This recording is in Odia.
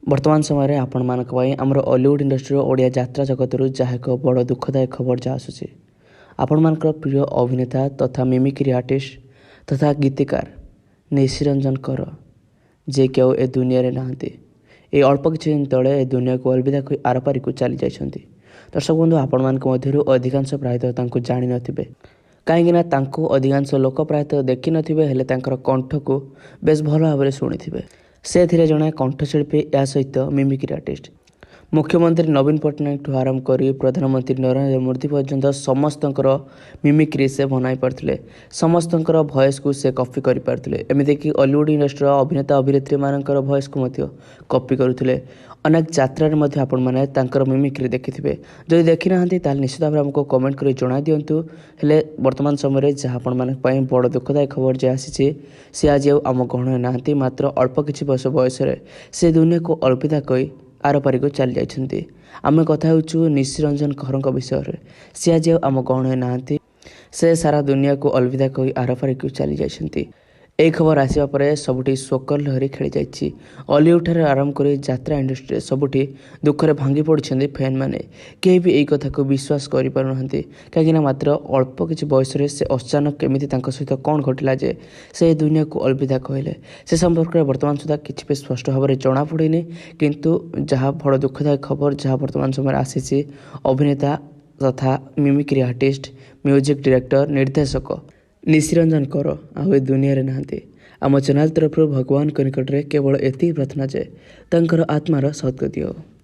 ବର୍ତ୍ତମାନ ସମୟରେ ଆପଣମାନଙ୍କ ପାଇଁ ଆମର ଅଲିଉଡ଼ ଇଣ୍ଡଷ୍ଟ୍ରିର ଓଡ଼ିଆ ଯାତ୍ରା ଜଗତରୁ ଯାହା ଏକ ବଡ଼ ଦୁଃଖଦାୟକ ଖବର ଯାହା ଆସୁଛି, ଆପଣମାନଙ୍କର ପ୍ରିୟ ଅଭିନେତା ତଥା ମିମିକ୍ରି ଆର୍ଟିଷ୍ଟ ତଥା ଗୀତିକାର ନିଶିରଞ୍ଜନ କର, ଯିଏକି ଆଉ ଏ ଦୁନିଆରେ ନାହାନ୍ତି। ଏଇ ଅଳ୍ପ କିଛି ଦିନ ତଳେ ଏ ଦୁନିଆକୁ ଅଲବିଦା କହି ଆରପାରିକୁ ଚାଲି ଯାଇଛନ୍ତି। ଦର୍ଶକ ବନ୍ଧୁ, ଆପଣମାନଙ୍କ ମଧ୍ୟରୁ ଅଧିକାଂଶ ପ୍ରାୟତଃ ତାଙ୍କୁ ଜାଣିନଥିବେ, କାହିଁକିନା ତାଙ୍କୁ ଅଧିକାଂଶ ଲୋକ ପ୍ରାୟତଃ ଦେଖିନଥିବେ, ହେଲେ ତାଙ୍କର କଣ୍ଠକୁ ବେଶ ଭଲ ଭାବରେ ଶୁଣିଥିବେ। ସେ ଥିଲେ ଜଣେ କଣ୍ଠଶିଳ୍ପୀ, ଏହା ସହିତ ମିମିକ୍ରି ଆର୍ଟିଷ୍ଟ। ମୁଖ୍ୟମନ୍ତ୍ରୀ ନବୀନ ପଟ୍ଟନାୟକଠୁ ଆରମ୍ଭ କରି ପ୍ରଧାନମନ୍ତ୍ରୀ ନରେନ୍ଦ୍ର ମୋଦି ପର୍ଯ୍ୟନ୍ତ ସମସ୍ତଙ୍କର ମିମିକ୍ରି ସେ ବନାଇ ପାରୁଥିଲେ, ସମସ୍ତଙ୍କର ଭଏସ୍କୁ ସେ କପି କରିପାରୁଥିଲେ। ଏମିତିକି ଅଲିଉଡ଼ ଇଣ୍ଡଷ୍ଟ୍ରିର ଅଭିନେତା ଅଭିନେତ୍ରୀମାନଙ୍କର ଭଏସ୍କୁ ମଧ୍ୟ କପି କରୁଥିଲେ। ଅନେକ ଯାତ୍ରାରେ ମଧ୍ୟ ଆପଣମାନେ ତାଙ୍କର ମିମିକ୍ରି ଦେଖିଥିବେ। ଯଦି ଦେଖିନାହାନ୍ତି, ତାହେଲେ ନିଶ୍ଚିତ ଭାବରେ ଆମକୁ କମେଣ୍ଟ କରି ଜଣାଇ ଦିଅନ୍ତୁ। ହେଲେ ବର୍ତ୍ତମାନ ସମୟରେ ଯାହା ଆପଣମାନଙ୍କ ପାଇଁ ବଡ଼ ଦୁଃଖଦାୟକ ଖବର ଯେ ଆସିଛି, ସେ ଆଜି ଆଉ ଆମ ଗହଣରେ ନାହାନ୍ତି। ମାତ୍ର ଅଳ୍ପ କିଛି ବର୍ଷ ବୟସରେ ସେ ଦୁନିଆକୁ ଅଲବିଦା କହି ଆରପାରିକୁ ଚାଲି ଯାଇଛନ୍ତି। ଆମେ କଥା ହେଉଛୁ ନିଶିରଞ୍ଜନ କରଙ୍କ ବିଷୟରେ। ସେ ଆଜି ଆଉ ଆମ ଗହଣରେ ନାହାନ୍ତି, ସେ ସାରା ଦୁନିଆକୁ ଅଲବିଦା କହି ଆରପାରିକୁ ଚାଲି ଯାଇଛନ୍ତି। ଏହି ଖବର ଆସିବା ପରେ ସବୁଠି ଶୋକର ଲହରୀ ଖେଳିଯାଇଛି। ଅଲିଉଡ଼ଠାରୁ ଆରମ୍ଭ କରି ଯାତ୍ରା ଇଣ୍ଡଷ୍ଟ୍ରିରେ ସବୁଠି ଦୁଃଖରେ ଭାଙ୍ଗି ପଡ଼ିଛନ୍ତି ଫ୍ୟାନ୍ମାନେ। କେହି ବି ଏହି କଥାକୁ ବିଶ୍ୱାସ କରିପାରୁନାହାନ୍ତି, କାହିଁକିନା ମାତ୍ର ଅଳ୍ପ କିଛି ବୟସରେ ସେ ଅଚାନକ କେମିତି ତାଙ୍କ ସହିତ କ'ଣ ଘଟିଲା ଯେ ସେ ଏ ଦୁନିଆକୁ ଅଲବିଦା କହିଲେ, ସେ ସମ୍ପର୍କରେ ବର୍ତ୍ତମାନ ସୁଦ୍ଧା କିଛି ବି ସ୍ପଷ୍ଟ ଭାବରେ ଜଣାପଡ଼ିନି। କିନ୍ତୁ ଯାହା ବଡ଼ ଦୁଃଖଦାୟକ ଖବର ଯାହା ବର୍ତ୍ତମାନ ସମୟରେ ଆସିଛି, ଅଭିନେତା ତଥା ମିମିକ୍ରି ଆର୍ଟିଷ୍ଟ, ମ୍ୟୁଜିକ୍ ଡିରେକ୍ଟର, ନିର୍ଦ୍ଦେଶକ ନିଶିରଞ୍ଜନ କର ଆଉ ଏ ଦୁନିଆରେ ନାହାନ୍ତି। ଆମ ଚ୍ୟାନେଲ୍ ତରଫରୁ ଭଗବାନଙ୍କ ନିକଟରେ କେବଳ ଏତିକି ପ୍ରାର୍ଥନା ଯେ ତାଙ୍କର ଆତ୍ମାର ସଦ୍ଗତି ହେଉ।